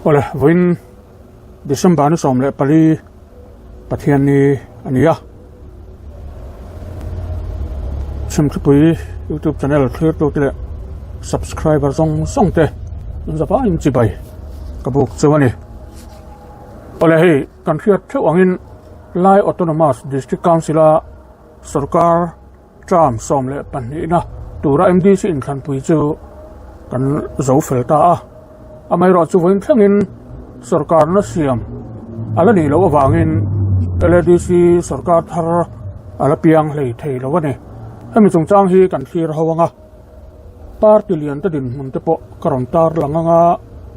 Awle, vawiin December ni 14 Pathianni a ni a. Chhimthupui YouTube channel thlirtute leh subscriber zawng zawng te zavaiin chibai ka buk chu a ni. Awle hei kan hriat theuh angin Lai Autonomous District Council a sorkar term 12 na tura MDC inthlanpui chu kan zo fel ta a. Amaherawhchu chu vawiin thlengin sorkarna siam a la nih loh avangin LADC sorkar thar a la piang hlei thei lo a ni. Hemi chungchang hi kan thlir ho ang a, party lian te dinhmun te pawh ka rawn tar lang ang a,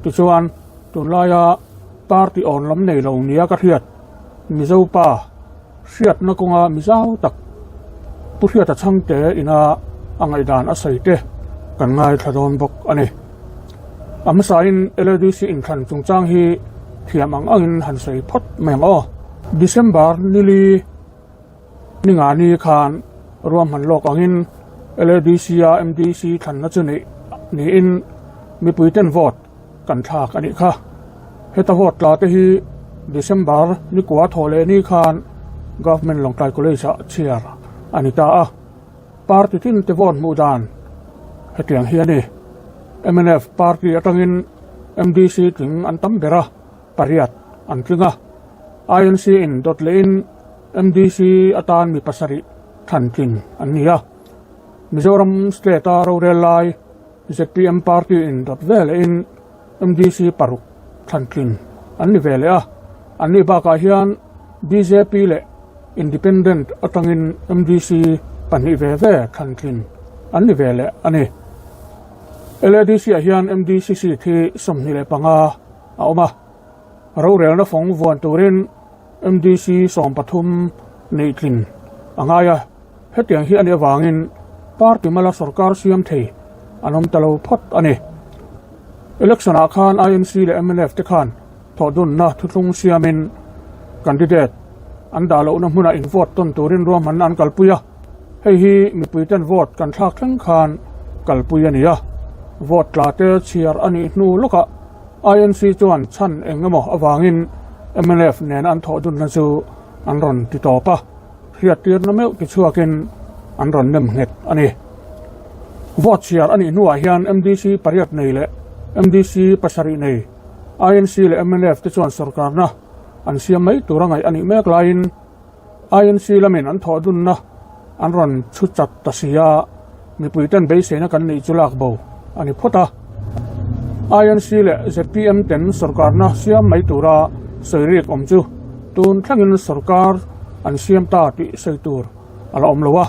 tichuan tunlaia party awn lam nei lo nia ka hriat Mizo pa hriatna kawnga mizau tak Pu Hriata Chhangte ina a ngaihdan a sawi te kan ngaithla dawn bawk a ni. A hmasain LADC inthlan chungchang hi thiam ang angin han sawi phawt mai ang aw. December nili ni nga ni khan ruahman lawk angin LADC a MDC thlanna chu neih niin mipuiten vote kan thlak a nih kha. Heta vote tla te hi December ni kua thawh leh ni khan Government Lawngtlai College ah chhiar a ni ta a. Party tin te vote hmuh dan hetiang hi a ni. Mnf party atangin MDC tling an tam ber a, pariat an tling a. INC in dawt lehin MDC atan mi pasarih thlan tling an ni a. Mizoram state a rorel lai Zpm party in dawt ve lehin MDC paruk thlan tling an ni ve leh a, an nih bakah hian bjp leh Independent atangin MDC pahnih ve ve thlan tling an ni ve leh a ni. LADC ah hian MDC seat hi 25 a awm a, rorelna fawng vuan turin MDC 13 neih tling a ngai a. Hetiang hi a nih avangin party mala sorkar siam thei an awm ta lo phawt a ni. Election ah khan INC leh mnf te khan thawhdunna thuthlung siamin candidate an dah lohna hmunah in vote tawn turin ruahmanna an kalpui a, hei hi mipuiten vote kan thlak thleng khan kalpui a ni a. Vote tla te chhiar a nih hnu lawkah INC chuan chhan eng emaw avangin mnf nen an thawhdunna chu an rawn ti tawp a. Hriattirna meuh ti chhuakin an rawn nem nghet a ni. Vote chhiar a nih hnuah hian MDC pariat nei leh MDC pasarih nei INC leh mnf te chuan sorkarna an siam mai tur a ngaih a nih mek laiin INC lamin an thawh dunna an rawn chhu chat ta si a, mipuiten beiseina kan neih chu lak bo a ni phawt a. INC leh zpm ten sorkarna siam mai tura sawi rik awm chu tun thlengin sorkar an siam ta tih sawi tur a la awm lo a,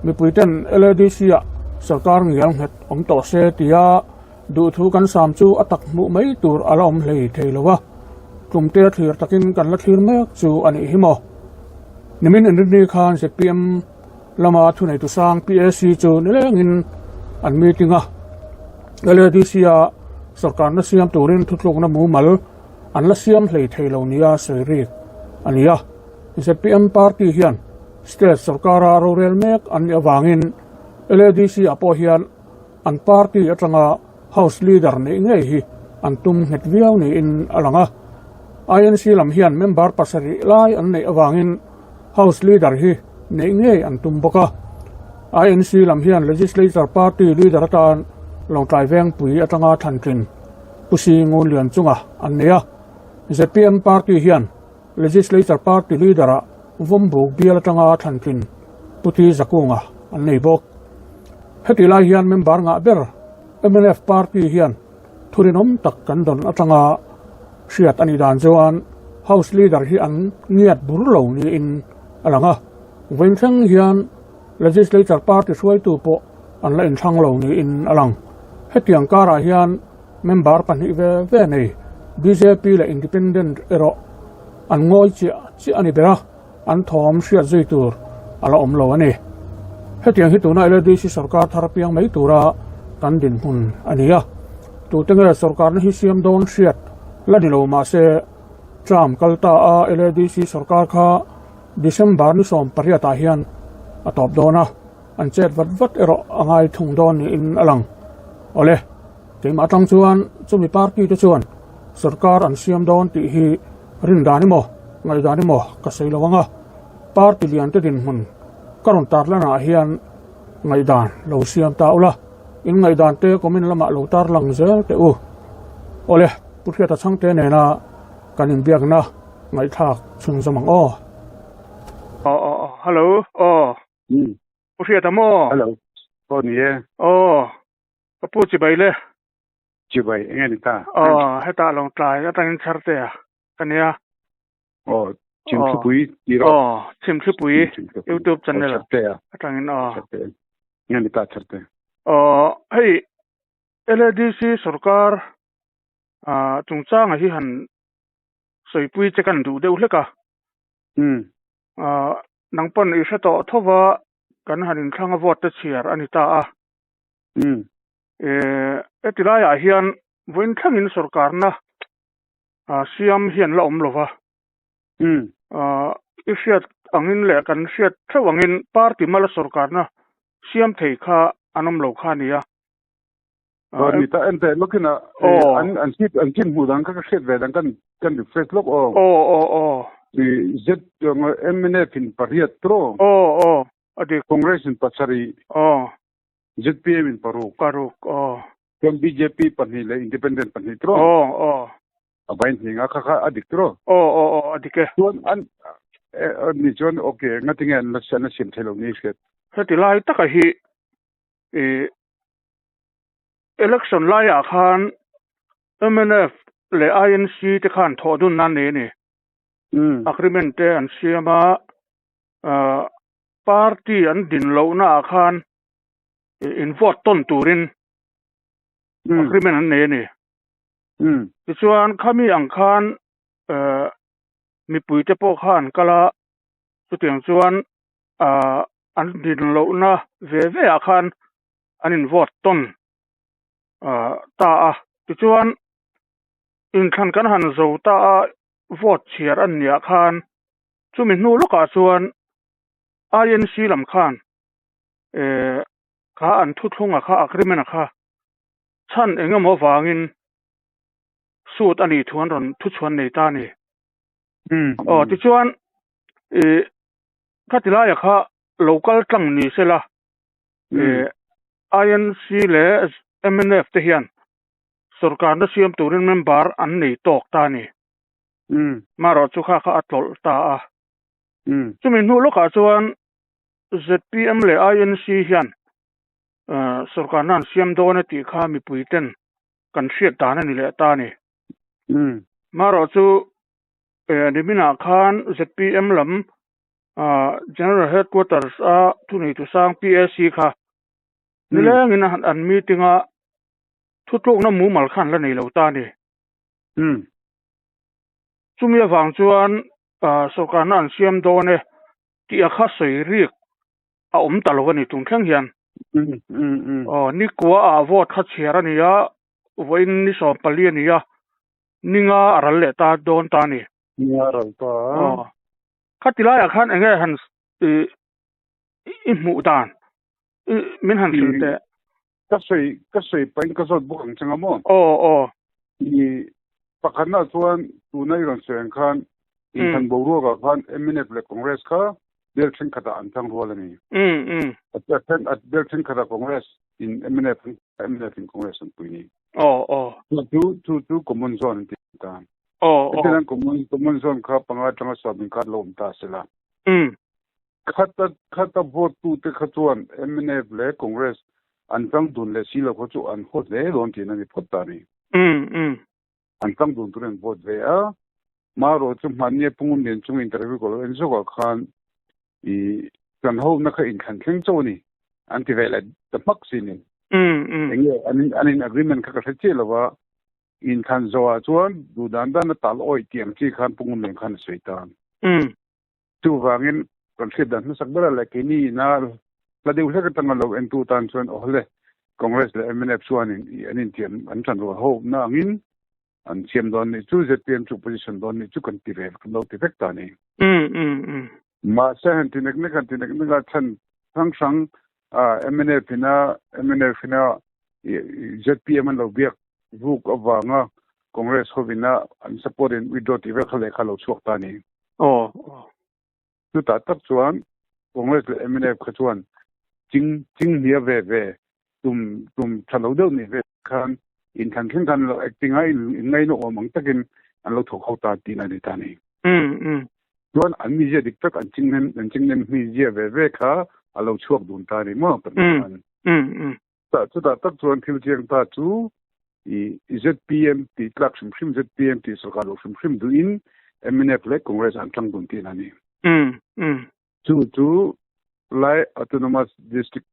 mipuiten LADC-ah sorkar ngial nghet awm tawh se tia duhthu kan sam chu a tak hmuh mai tur a la awm hlei thei lo a, tlumte thlir takin kan la thlir mek chu a nih hi maw. Nimin inrinni khan zpm lama thuneitu sang PAC chu nilengin an meeting a, LADC-a sorkarna siam turin thutlukna mumal an la siam hlei thei lo nia sawi rik a ni a. Zpm party hian state sorkara rorel mek an nih avangin LADC-ah pawh hian an party atanga House leader neih ngei hi an tum nghet viau niin a lang a. INC lam hian member pasarih lai an neih avangin House leader hi neih ngei an tum bawk a. INC lam hian Legislature Party leader atan Lawngtlai Vengpui atanga thlantlin Pu Si Ngunlian chunga an nei a. Zpm party hian Legislature Party leader ah Vawmbuk bial atanga thlantlin Pu Ti Zakunga an nei bawk. Heti lai hian member ngah ber mnf party hian thurinawm tak kan dawn atanga hriat a nih dan chuan House Leader hi an ngiat bur lo niin a lang a. Vawiin thleng hian Legislature Party hruaitu pawh an la inthlang lo niin a lang. Hetiang karah hian member pahnih ve ve nei bjp leh Independent erawh an ngawi chiah chiah a ni ber a. An thawm hriat zui tur a la awm lo a ni. Hetiang hi tuna LADC sorkar thar piang mai tura kan dinhmun a ni a. Tute nge sorkarna hi siam dawn hriat la ni lo mahse term kal ta a LADC sorkar kha December ni 18 ah hian a tawp dawn a, an chet vat vat erawh a ngai thung dawn niin a lang. Awle, keimah atang chuan chumi party te chuan. Sorkar an siam dawn tih hi rindan emaw ngaihdan emaw ka sawi lo ang a, party lian te dinhmun ka rawn tarlanah hian ngaihdan lo siam ta ula, in ngaihdan te comment lamah lo tarlang zel teh u. Awle, Pu Hriata Chhangte nena kan inbiakna ngaihthlak chhunzawm ang aw. Aw aw aw, hello, aw. Pu Hriata maw? Hello, aw ni e. Aw, ka pu chibai le. Chibai, eng nge ni ta? Aw, hetah lo tlai atangin chhar te a ka nia. Aw, Chhimthlipui tih rawh. Aw, Chhimthlipui YouTube channel atangin aw. Chhar te, eng nge ni ta chhar te? Aw, hei LADC sorkar chungchanga hi han sawipui che kan duh deuh hlek a. Nang pawn i hre tawh tho va, kan han inthlang a vote te chhiar a ni ta a. Heti laiah hian vawiin thlengin sorkarna siam hi an la awm lo va. I hriat angin leh kan hriat theuh angin party mala sorkarna siam thei kha an awm lo kha a ni a. Aw ni ta en teh lawkin a an an chip an chin hmuh dan kha ka hriat ve dan kan kan refresh lawk aw. Aw aw aw. Z MNF in pariat tro. Aw aw a dik. Congress in pasarih. Aw. ZPM in paruk. Paruk aw. Chuan bjp pahnih leh independent pahnih tro. Aw aw. A vain hning a kha kha a dik tro. Aw aw aw a dik e. Chuan an ni chuan okay ngatinge an la an la siam thei lo ni hriat. Heti lai taka hi i election laiah khan mnf leh INC te khan thawh dun nan nei a ni. Agreement te an siam a, party an din lohna ah khan in vote tawn turin agreement an nei a ni. Tichuan khami ang khan mipui te pawh kha an kal a, chutiang chuan an din lohna ve ve ah khan an in vote tawn ta a. Tichuan inthlan kan han zo ta a, vote chhiar an nih ah khan chumi hnu lawkah chuan INC lam khan kha an thuthlunga kha agreement a kha chhan eng emaw avangin suit a nih thu an rawn thuchhuan nei ta a ni. Aw tichuan ih khati laia kha lo kal tlang ni sela ih INC leh mnf te hian sorkarna siam turin member an nei tawk ta a ni. Marawh chu kha kha a tlawlh ta a. Chumi hnu lawkah chuan zpm leh INC hian sorkarna an siam dawn a tih kha mipui ten kan hriat dan a ni leh ta a ni. Marawh chu niminah khan zpm lam General Headquarters a thuneitu sang PAC kha nilengin an meeting a thutlukna mumal kha an la nei lo ta a ni. Chumi avang chuan sorkarna an siam dawn e tih a kha sawi rik a awm ta lo a ni tung thleng hian. Aw nikua ah vote kha chhiar a ni a, vawiin ni 14 a ni a, ninga a ral leh ta dawn ta a ni. Ninga a ral ta a. Aw khati laiah khan eng nge han i i hmuh dan i min han hrilh teh. Ka sawi ka sawi pahin ka zawt bawk ang chang a maw? Aw aw. I pakhatna chuan tuna i rawn sawi ang khan inthlan boruakah khan mnf leh Congress kha bial thenkhatah an tang rual a ni. A then a bial thenkhatah Congress in mnf mnf in Congress an pui ni. Aw aw. Chu chu chu common zone an ti ta. Aw aw. Hetiang common common zone kha panga atanga sawm inkar lo awm ta sela. Khata khata vote tute kha chuan mnf leh Congress an tang dun leh si lo kha chu an haw hle dawn tihna a ni phawt ta a ni. An tang dun turin an vote ve a, marawh chu hmannia Pungum Lian chunga interview ka lo en zawkah khan i kan hona kha inthlan thleng chauh a ni an ti ve leh ta hmak si ni. Eng nge an in agreement kha ka hre chiah lo va, inthlan zawhah chuan duh dan dan a tal awih tih ang chi khan Pungum Lian khan a sawi ta. Chuvangin kan hriat dan hmasak berah leh keini ina hla deuh hlek atanga lo entu tan chuan aw le Congress leh mnf chuanin ih an intiam an tan rual ho na angin an siam dawn nih chu zpm chu opposition dawn nih chu kan ti ve kan lo ti vek ta a ni. Mahse han ti nek nek han ti nek nek a chhan hrang hrang mnf ina mnf ina zpm an lo biak vuk avanga. Congress hovina an support in withdraw tih vel kha lehkha lo chhuak ta a ni. Aw. Aw. Chutah tak chuan Congress leh mnf kha chuan ching ching hnia ve ve tum tum tha lo deuh ni ve khan inthlan thleng khan lo acting a in in ngaina awm ang takin an lo thawk ho ta tihna a ni ta a ni. Mm mm. Chuan an mizia dik tak an ching nem an ching nem mizia ve ve kha a lo chhuak dun ta a ni maw kan Mm mm mm. Tah chutah tak chuan thil chiang ta chu i zpm tih tlak hrim hrim zpm tih sorkar lo hrim hrim duhin mnf leh Congress an tlang dun tihna a ni. Mm mm. Chu chu Lai Autonomous District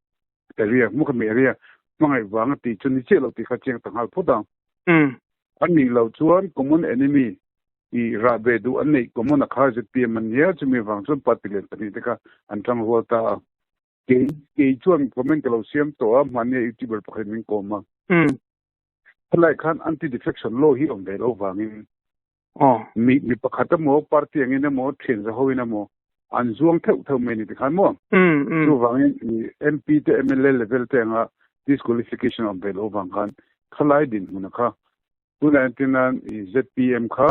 Area hmukhami area hmangaih vanga tih chu ni chiah lo tih kha chiang ta nghal phawt a. Mm. A nih loh chuan common enemy i rah ve duh an neih common a kha zpm an nia chumi vang chuan party lian pahnihte kha an tang rual ta a. Kei kei chuan comment ka lo siam tawh a, hmannia youtuber pakhat min kawm a. Mm. Helai khan anti defection law hi awm ve lo vangin Aw. mi mi pakhat emaw party angin emaw thian za hoin emaw an zuang theuh theuh mai ni tikhan maw. Mm mm. Chuvangin MP te MLA level te anga disqualification awm ve lo vang khan khalai dinhmun a kha Tunah entir nan i zpm kha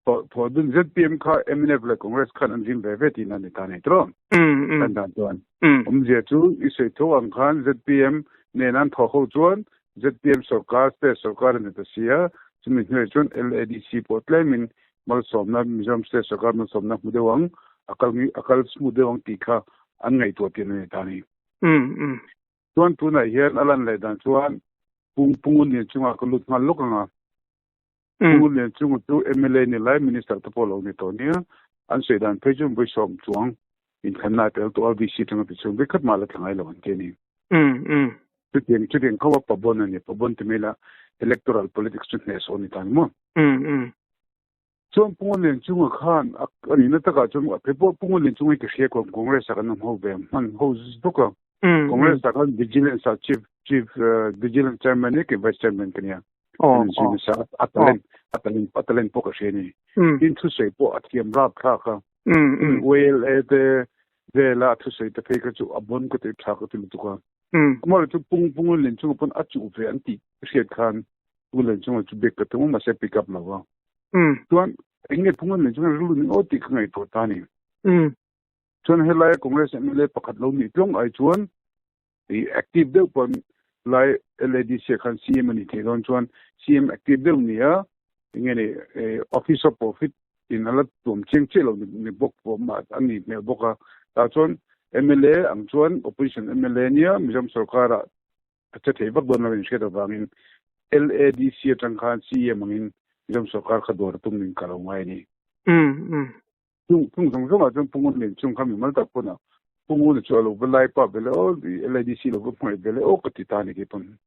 thawh dun zpm kha mnf leh Congress khan an rim ve ve tihna a ni ta nei tawh. Kan dan chuan awmzia chu i sawi tho ang khan zpm nen an thawh ho chuan zpm sorkar state sorkar a ni ta si a, chumi hnuaiah chuan LADC pawh tlemin malsawmna Mizoram state sorkar malsawmna hmu deuh ang a kal a kal smooth deuh ang tih kha an ngaihtuah tihna a ni ta a ni. Chuan tunah hian a lan leh dan chuan Pung Pungun Lian chungah ka lut nghal lawk ang a. Pungun Lian chunga chu mla ni lai Minister te pawh lo ni tawh nia. An sawi dan phei chu vawisawm chuang inthlanna a tel tawh a, VC tanga ti chhung vekhat mah la thla ngai lo an ti a ni. Chutiang chutiang kho a pabon a ni. Pabon ti mai la electoral politics chu hnehsawh a ni ta ni maw? Chuan Pungun Lian chunga khan a nihna takah chuan a phei pawh Pungun Lian chunga hi ka hria kuam Congress ah kan awm ho ve hman ho bawk a. Congress ah khan Vigilance ah Chief Chief Vigilance Chairman hi kei Vice Chairman ka nia. Kan inzui nasa a talent a talent a talent pawh ka hria a ni. Tin thusawi pawh a thiam rap thlak a. YLA te vela a thusawi te phei kha chu a bon ka ti tha ka ti lutuk a. Amaherawhchu chu Pung Pungun Lian chunga pawn a chuh ve an tih hriat khan Pungun Lian chunga chu biak ka tum a mahse pick up lo a. Chuan eng nge phung an nei chuan rilru ning aw tih ka ngaihtuah ta a ni. Chuan helaia Congress mla pakhat lo nih tlawng ai chuan i active deuh pawn lai LADC ah khan CM a nih theih dawn chuan CM active deuh ni a eng nge ni office of profit in a la tuam chiang chiah lo ni bawk pawh a nih hmel bawk a. Tah chuan mla ang chuan opposition mla nia Mizoram sorkar ah A che thei vak dawn lo in hriat avangin LADC atang khan CEM angin Mizoram sorkar kha dawr a tum ning ka lo ngai a ni. Chung chung zawng zawngah chuan Pu Ngun chung kha mimal tak pawn a Pu Nguna chu a lo va lai pah ve le aw LADC lo va hmangaih ve le aw ka ti ta a ni kei pawn.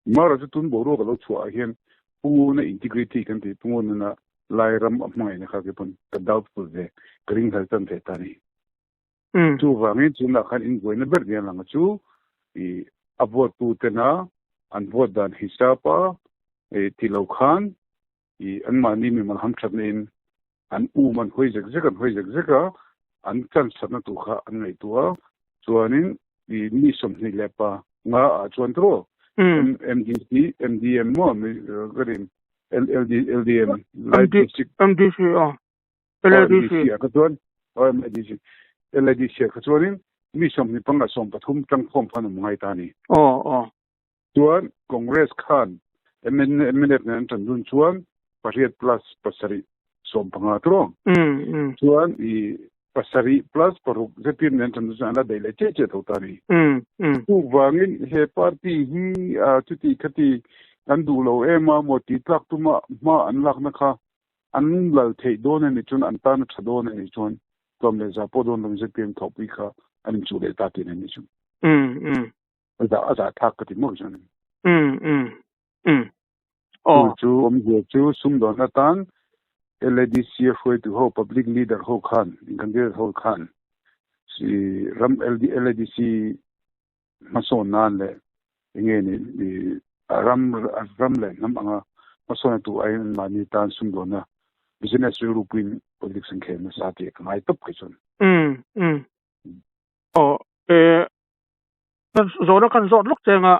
Mara chu tun boruak a lo chhuah ah hian Pu Nguna integrity kan ti Pu Ngununa lai ram a hmangaihna kha kei pawn ka doubtful ve ka ringhlel tan ve ta a ni. Chuvangin tunah khan inbuaina ber nia lang chu i a vote tu tena an vote dan hisap a ti lo khan i anmahni mimal hamthatna in an um an hawi zek zek an hawi zek zek a an chance thatna tur kha an ngaihtuah a chuanin i mi 25 ah chuan tawh MDC MDM maw ka rin LD LDM Lai District MDC a LADC ah kha chuan LADC LADC ah kha chuanin mi 25 13 tangkhawm khan awm ngai ta a ni. Aw aw. Chuan Congress khan MNF nen an tan dun chuan pariat plus pasarih 15 tawh. Chuan i pasarih plus paruk ZPM nen an tan dun chuan an la daih leh chiah chiah tho ta a ni. Chuvangin he party hi chuti khati an duh lo em a maw tih tlak tuma hma an lakna kha An lal theih dawn a nih chuan an tan a tha dawn a nih chuan tlawm leh zah pawh dawn lo zpm thawhpui kha an inchuh leh ta tih a nih chu. A zah a zah thlak ka ti mawk chuan. Chu chu awmzia chu sumdawn atan LADC a hruaitu ho public leader ho khan in candidate ho khan si ram LADC hmasawn nan leh enge ni ram ram leh hnam anga hmasawn tu aiin mahni tan sumdawnna business rilru puiin politics an khel nasa tih ka ngai tawp kei chuan. Um um aw e zawhna kan zawt lawk cheng a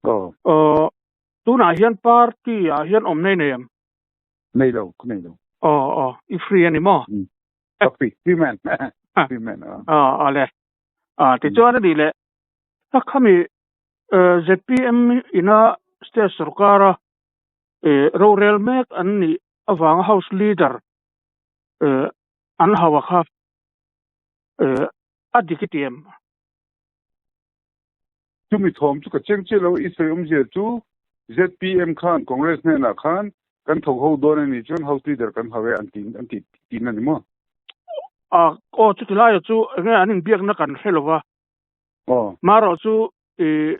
aw aw. Tunah hian party ah hian awm nei nei em? Nei lo, ka nei lo. Aw, aw, i free a ni maw? Ka free, free man, free man. Aw, aw le. Tichuan a nih leh, a khami ZPM ina state sorkara rorel mek an nih avanga house leader an hau a kha a dik i ti em? Chumi thawm chu ka cheng chiah lo, i sawi awmzia chu ZPM khan Congress hnenah khan kan thawk ho dawn a nih chuan House Leader kan hau e an ti an ti tihna ni maw? A, aw chuti laia chu enge an inbiakna kan hre lo va. Aw. Marawh chu i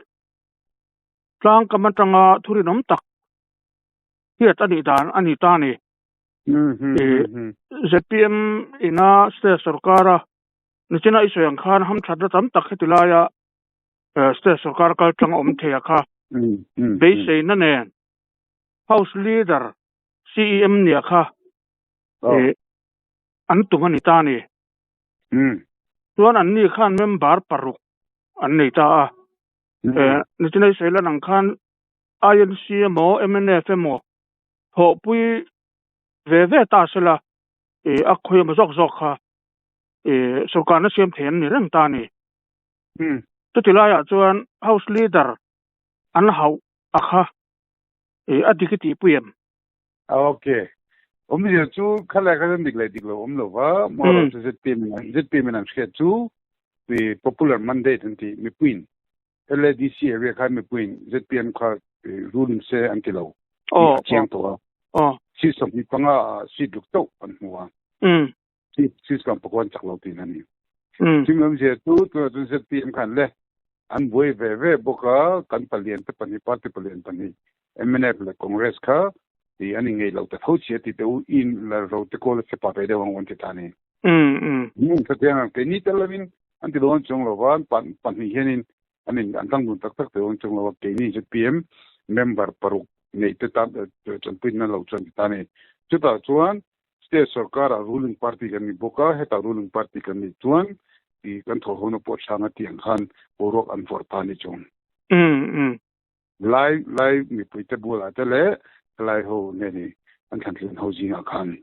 tlangkam atanga thurinawm tak hriat a nih dan a ni ta a ni. ZPM ina state sorkara nichina i sawi ang khan hamthatna tam tak heti laia state sorkar kal tlang a awm thei a kha beiseina nen House Leader CEM nia kha an tum a ni ta a ni. Chuan anni khan member paruk an nei ta a. Nichina i sawi lan ang khan INC emaw mnf emaw thawhpui ve ve ta sela a khawi emaw zawk zawk kha sorkarna siam thei an ni reng ta a ni. Chuti laiah chuan House Leader an hauh a kha a dik i tihpui em? Ok. Awmzia chu khalai kha chuan dik leh dik lo awm lo va, moreover chu ZPM in ZPM in an hriat chu popular mandate an ti mipuiin LADC area khan mipuiin ZPM kha ruling se an ti lo tih a chiang tawh a. Seat 25 ah seat ruk chauh an hmu a. Seat 19 an chak lo tihna a ni. Chumi awmzia chu tunah chuan ZPM khan le an buai ve ve bawk a, kan palian te pahnih party palian pahnih mnf leh Congress kha ti an inngei lo ta tho chhia tih te u in la ro te kawl a che pa ve deuh ang an ti ta a ni. Chutiang ang keini tel lovin an ti dawn chuang lo va, pahnih hianin an in an tang dun tak tak dawn chuang lo va, keini ZPM member paruk neih te tan tanpuina lo chuan ti ta a ni. Chutah chuan state sorkar ah ruling party kan ni bawk a, hetah ruling party kan nih chuan ti kan thawh hona pawh hrang a tih ang khan boruak an vawrh ta a ni chuang. Lai lai mipuite bulah te leh lai ho nge ni an thlantlin ho zingah khan.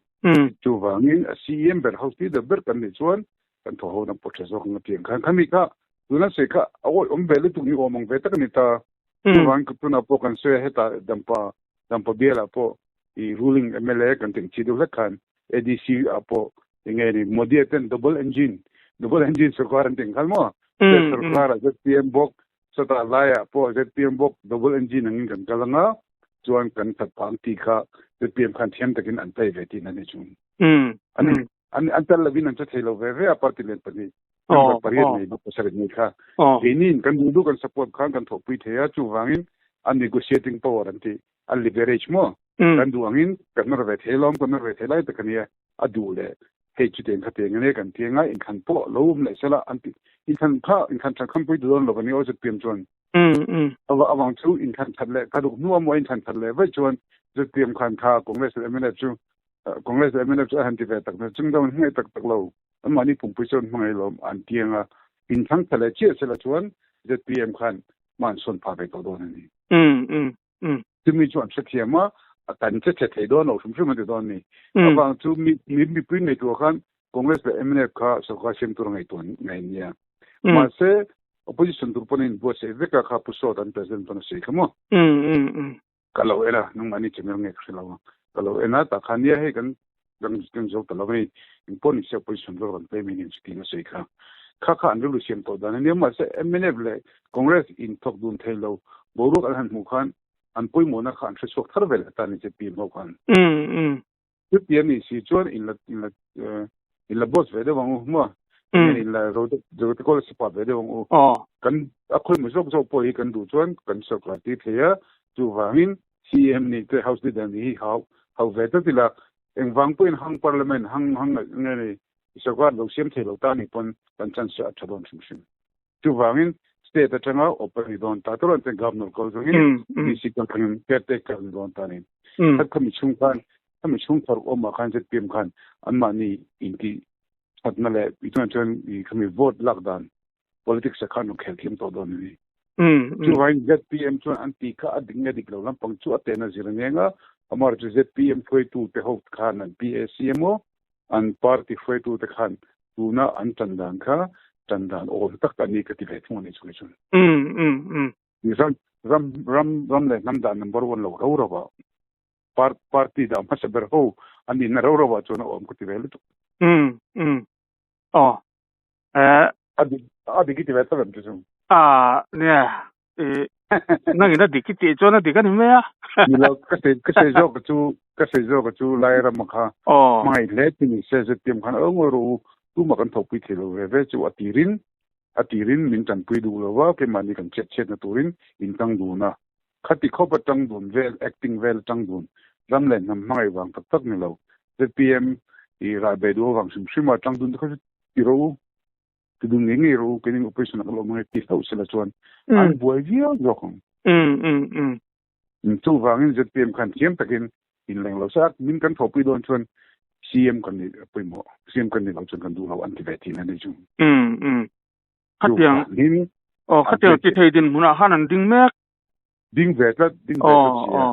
Chuvangin a CEM ber house leader ber kan nih chuan kan thaw ho na pawh tha zawk ang a ti ang khan khami kha tuna sawi kha a awih awm ve lutuk ni awm ang ve tak a ni ta. Chuvangin tunah pawh kan sawi a hetah Dampa Dampa bialah pawh i ruling MLA kan tih chi deuh hlek khan ADC ah pawh enge ni Modi ten double engine double engine sarkar an tih ang khan maw state sarkar ah ZPM bawk Chutah laiah pawh ZPM bawk double engine angin kan kal anga chuan kan that phah ang tih kha ZPM khan thiam takin an play ve tihna ni chung. An an an tel lovin an che thei lo ve ve a party lian pahnih member pariat nei bawk pasarih nei kha. Keiniin kan duh duh kan support khan kan thawhpui thei a chuvangin a negotiating power an tih a leverage maw kan duh angin kan nawr ve thei alawm kan nawr ve thei lai tak ania a duh leh hei chutiang kha tiang ania kan ti anga inthlan pawh lo awm leh sela an ti inthlan kha inthlan that khan pui duh dawn lo ania aw ZPM chuan avang chu inthlan that leh ka duk hnu amaw inthlan that leh vaih chuan ZPM khan kha Congress leh MNF chu Congress leh MNF chu a han ti ve tak na chung dang hmangaih tak tak lo anmahni pumpui chuan hmangaih lo an ti anga inthlang tha leh chiah sela chuan ZPM khan hma an sawn phah ve tawh dawn a ni. Chumi chu an hrethiam a, a kan che chhe thei dawn lo hrim hrim a ti dawn a ni. Avang chu mi mipui ngaihtuah khan Congress leh mnf kha sorkar siam tur a ngaihtuah ngai a nia. Mahse, opposition tur pawn a inbuatsaih vek a kha Pu Sawt an president pawn a sawi kha maw? Ka lo en a, nangmahni channel nge ka hre lo a. Ka lo en a, tah khan nia hei kan kan zo ta lo a ni. Engpawh ni se opposition role kan play mai nen chuti in a sawi kha. Kha kha an rilru siam tawh dan a nia. Mahse, mnf leh Congress inthawk dun thei lo boruak an han hmuh khan an pawimawhna kha an hre chhuak thar ve leh ta ni ZPM ho khan. Chuti a nih si chuan in la in la in la boss ve deuh ang u maw? Enge in la ro ro te kawl sipa ve deuh ang u. Kan a khawimawh zawk zawk pawh hi kan duh chuan kan sorkar tir thei a, chuvangin CEM nih te House Leader nih hi hau hau ve tlat ila engvang pawhin hang Parliament hang hang nge ni sorkar lo siam thei lo ta nih pawn kan chance a tha dawn hrim hrim. Chuvangin state atanga awp a ni dawn ta tawh chuan governor kal zawngin DC kal thlangin caretaker a ni dawn ta a ni. Khat khami chhung khan khami chhung thar awmah khan ZPM khan anmahni intih thatna leh i tunah chuan i khami vote lak dan politics ah khan rawn khel thiam tawh dawn a ni. Chuvangin zpm chuan an tih kha a dik nge dik lo lampang chu a tehna zir a neng a, amaherawhchu zpm hruaitute ho khan an PAC emaw an party hruaitute khan tuna an tan dan kha tan dan awm tak a ni ka ti ve thung a ni chu kei chuan. Ram ram ram ram leh hnam dan number one lo ro ro a party dah hmasa ber ho an inna ro ro ah chuan a awm ka ti ve lutuk. Aw. Eh. A dik a dik i ti ve tlat em chu chu? Ah nia i nangin a dik i tih chuan a dik a ni mai a. Ni lo ka sawi ka sawi zawk chu ka sawi zawk chu Lairam kha Aw. hmangaih hle chi ni se zetiam khan a ngawi rawh u tumah kan thawhpui thei lo ve ve chu a tirin a tirin min tanpui duh lo va keimahni kan chhiat chhiatna turin in tang dun a khati khawp atang dun vel acting vel atang dun ram leh hnam hmangaih vang tak tak ni lo zpm i rahbeh duh avang hrim hrim a tang dun te kha chu ti rawh u, ti dun ngei ngei rawh u, keini opposition ah kan awm ange ti hlauh sela chuan an buai viau zawk ang. Chuvangin zpm khan thiam takin inleng lo se a, min kan thawhpui dawn chuan CM kan ni pawimawh, CM kan ni lo chuan kan duh lo an ti ve thin a ni chu. Khatiang, aw khatiang ti thei dinhmunah khan an ding mek. Ding ve tlat, ding ve tlat si a.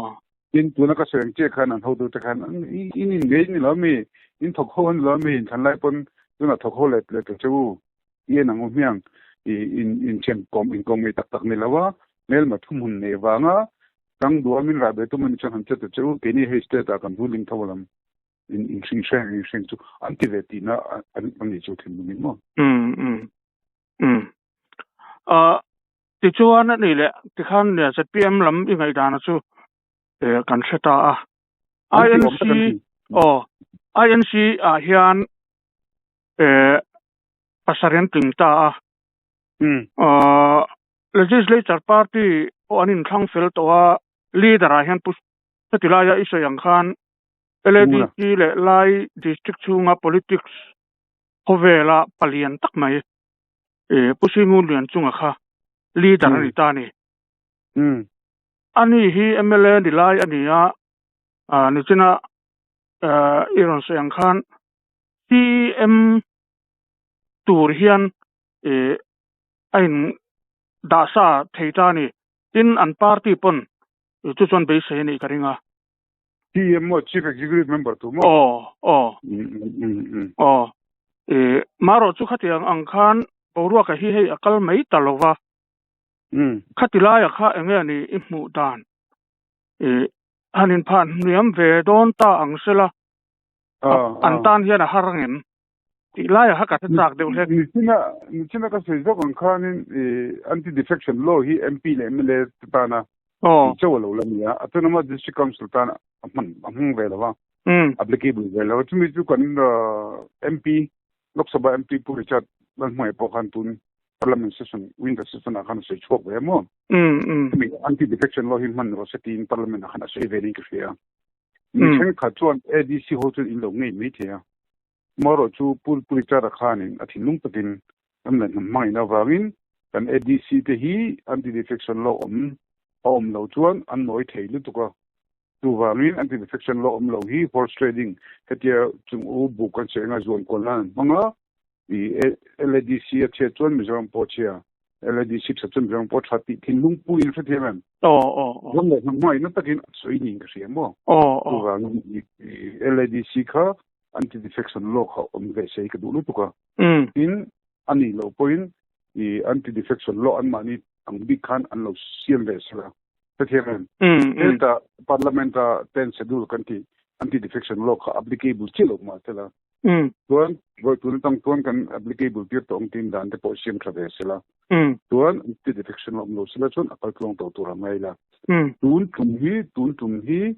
Tin, tuna ka sawi ang chiah khan an hotute khan in in ngei ni lo mi, in thawk ho ani lo mi, in thlan lai pawn tunah thawk ho let let ta che u, i en ang u hmiang, i in in thian kawm in kawm ngei tak tak ni lo a, hmelma thuhmun nei vanga tang duamin rah ve tum ani chuan han che ta che u, keini hei state ah kan ruling tho alam in in hring hreng in hreng chu an ti ve tihna an ni chu thinlung in maw. Um um um. Ah Tichuan a nih leh tikhan nia zpm lam i ngaihdana chu kan hre ta a. INC aw INC ah hian pasarih an tling ta a. Legislature party pawh an inthlang fel tawh a, leader ah hian pu heti laia i sawi ang khan LADC leh Lai district chhunga politics khawvela palian tak mai Pu Singun Lianchunga kha leader a ni ta a ni. Ani hi mla ni lai a ni a, nichina i rawn sawi ang khan CEM tur hian a in dah sa thei ta a ni. Tin, an party pawn chu chuan beisei a nih ka ring a. CEM maw Chief Executive Member tur maw? Aw, aw. Aw. Marawh chu khatiang ang khan boruaka hi hei a kal mai ta lo va. Khati laia kha eng nge ni i hmuh dan? Han inphan hniam ve dawn ta ang sela, an tan hian a har angem? Tih laia kha ka hre chak deuh hlek. Nichina, nichina ka sawi zawk ang khanin anti-defection law hi MP leh mla te tana tih chauh a lo la ni a, Autonomous District Council tan a hman a hmang ve lo va, applicable ve lo. Chumi chu kan MP, Lok Sabha MP Pu Richard Lalhmuaia pawh khan tun Parliament session, winter session ah khan a sawi chhuak ve a maw? Chumi anti-defection law hi hman rawh se tiin Parliament ah khan a sawi ve niin ka hria. Mi thenkhat chuan ADC ho chuan in lo ngei mai thei a. Marawh chu Pu Pu Richard-a khanin a thinlung takin ram leh hnam hmangaihna avangin kan ADC te hi anti-defection law awm a awm lo chuan an nawi thei lutuk a. Chuvangin anti-defection law awm lo hi horse trading hetia chung u buk kan sawi anga zuan kual nan an hmang a. I LADC a chhiat chuan Mizoram pawh a chhia, LADC that chuan Mizoram pawh a tha tih thinlung pu in hrethiam em? Ram leh hnam hmangaihna takin a sawi niin ka hria maw? Chuvangin LADC kha anti-defection law kha awm ve se hi ka duh lutuk a. Tin, a nih loh pawhin i anti-defection law anmahni ang bik khan an lo siam ve se la. Hrethiam em? Heta Parliament-a ten schedule kan tih anti-defection law kha applicable chiah lo mah se la. Chuan vawi tun atang chuan kan applicable tir tawh ang tiin dan te pawh siam tha ve se la. Chuan anti-defection law awm lo se la chuan a kal tluang tawh tur a ngai la. Tun tum hi, tun tum hi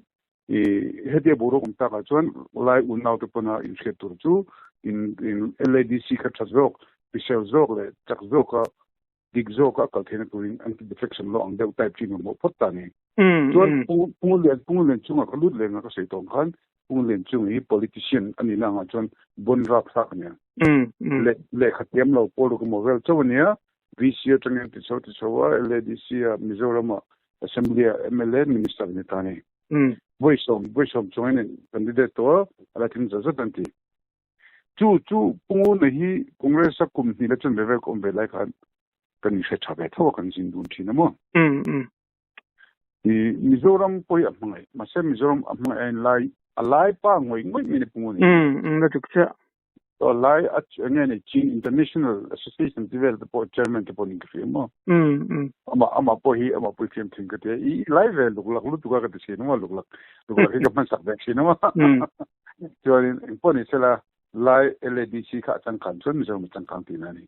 I hetia boruak awm takah chuan lai unaute pawna inhriat tur chu in in LADC kha tha zawk, hrisel zawk leh chak zawka dik zawka a kal theihna turin anti-defection law ang deuh type chi mamawh phawt ta a ni. Chuan Pungulian Pungulian chungah ka lut leh nga ka sawi tawh ang khan Pungulian chung hi politician a nihna angah chuan bon rapthlak a nia. Lehkha thiam lo pawl ruk emaw vel chauh a nia. VC atangin ti chho ti chho a LADC a Mizoram ah Assembly ah mla Minister a ni ta a ni. Vawi sawm vawi sawm chungin in candidate tawh a, a la tling zat zat an ti. Chu chu Pu Nguna hi Congress a kum hnih la chun ve vel ka awm ve lai khan. Kan inhre tha ve tho a kan zin dun thin a maw? I Mizoram pawh hi a hmangaih mahse Mizoram a hmangaih a in lai a lai pa ngawih ngawih mai ni pung a ni. La dik chiah. A lai a enge ni Chin International Association ti vel te pawh chairman te pawh niin ka hria maw? Amah amah pawh hi amah pawh hi fiam thin ka ti a i lai ve luklak lutuk a ka ti thin a maw luklak luklak hi ka hman sak ve thin a maw? Chuanin engpawh ni sela Lai LADC kha a changkang chuan Mizoram a changkang tihna a ni.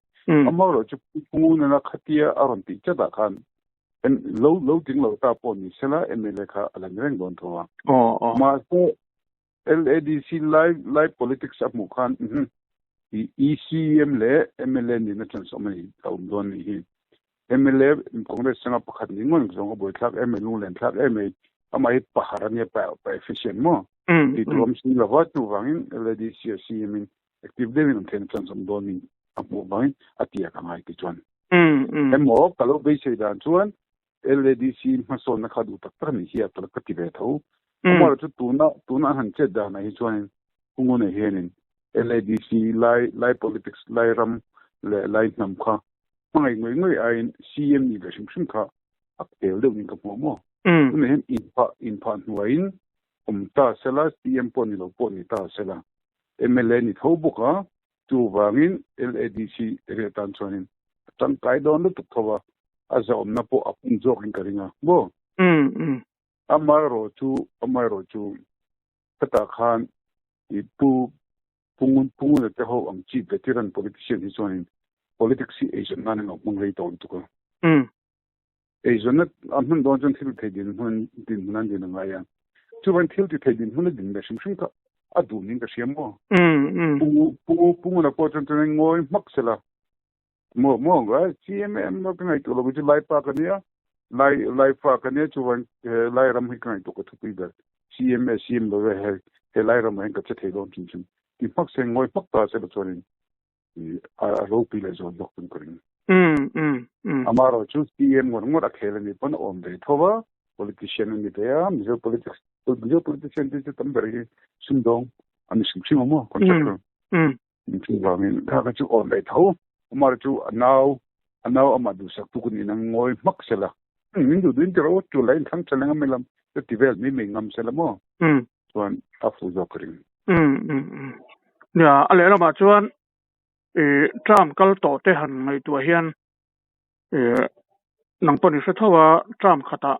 Amaherawh chu Pu Nana khatia a rawn tih chatah khan lo lo ding lo ta pawh ni sela mla kha a la ni reng dawn tho a. Mahse LADC Lai Lai politics a hmuh khan ECM leh mla nihna chance awm a ni a awm dawn a nih hi. Mla Congress changa pakhat ni ngawt zawng a buaithlak em mai lunglen thlak em mai amah hi pahar a nia pa pa efficient maw tih tur awm si lova chuvangin LADC a CM in active deuhin an theihna chance awm dawn in a hmuh vangin a ti a ka ngai ti chuan emaw ka lo beisei dan chuan LADC hmasawnna kha duh tak tak a nih hi a ka ti ve tho amaherawh chu tuna tuna an han chet danah hi chuanin Hungunah hianin LADC lai lai politics lai ram leh lai hnam kha Hmangaih ngawih ngawih aiin CM nih ve hrim hrim kha a tel deuh niin ka hmu a maw? Tunah hian inphah inphah hnuaiin awm ta sela, CM pawh ni lo pawh ni ta sela, mla ni tho bawk a, chuvangin LADC area tan chuanin a tangkai dawn lutuk tho a, a zahawmna pawh a pung zawkin ka ring a maw? Amaherawhchu amaherawhchu hetah khan i pu Pungun Punguna te ho ang chi veteran politician hi chuanin politics hi eizawn nan an lo hmang rei tawh lutuk a. Eizawnna a hman dawn chuan thil thei dinhmun dinhmun an din a ngai a. Chuvan thil ti thei dinhmun a din ve hrim hrim kha a duh niin ka hria maw? Pungu Pungu Punguna pawh chuan chuan ngawi hmak sela maw maw ngai CMM ka ngaihtuah lo chu Lai pa ka nia Lai Lai fa ka nia chuvan he Lai ram hi ka ngaihtuah ka thupui ber CMA CM lo ve he he Lai ram ah hian ka che thei dawn hrim hrim ti hmak se ngawi hmak ta sela chuanin a ropui leh zawn zawk chu ka ring. Amaherawh chu CM ngawt ngawt a khel a nih pawn a awm ve tho va politician a ni ve a Mizo politics Mizo politician te chu tam ber hi sumdawng a ni hrim hrim a maw contractor. Chuvangin kha kha chu awm ve tho. Umar chu a nau, a nau amah duhsak tuk niin a ngawi hmak sela. Min duh duhin ti rawh u, chu la inthlang tha leng a mai lam chu ti vel mai mai ngam sela maw? Chuan a fuh zawk ka ring. Nia, a lehlamah chuan i term kal tawh te han ngaihtuah hian i nang pawh ni hre tho a, term khatah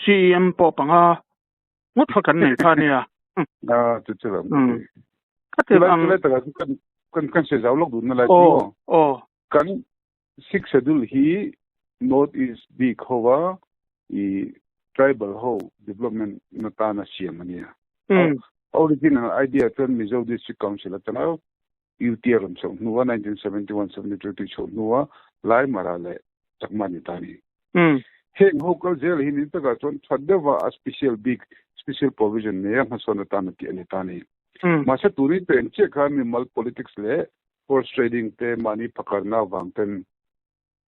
CEM pawh panga ngawt kha kan nei kha nia. A chu chu lam. Ka ti ang. Lai taka kan kan kan se zau lok dun na lai chu. Oh. Kan six schedule hi North East bik hoa i tribal ho development na ta na siam ania. Original idea chuan Mizo District Council atanga UT a rawn chhoh hnua 1971 72 tih chhoh hnua Lai Mara leh Chakma ni ta ni. Heng ho kal zel hi ni takah chuan that deuhva a special bik special provision nei a hmasawn atan a tih a ni ta ni. Mahse tuni peng chiah khan mimal politics leh horse trading te mahni phakarna avang ten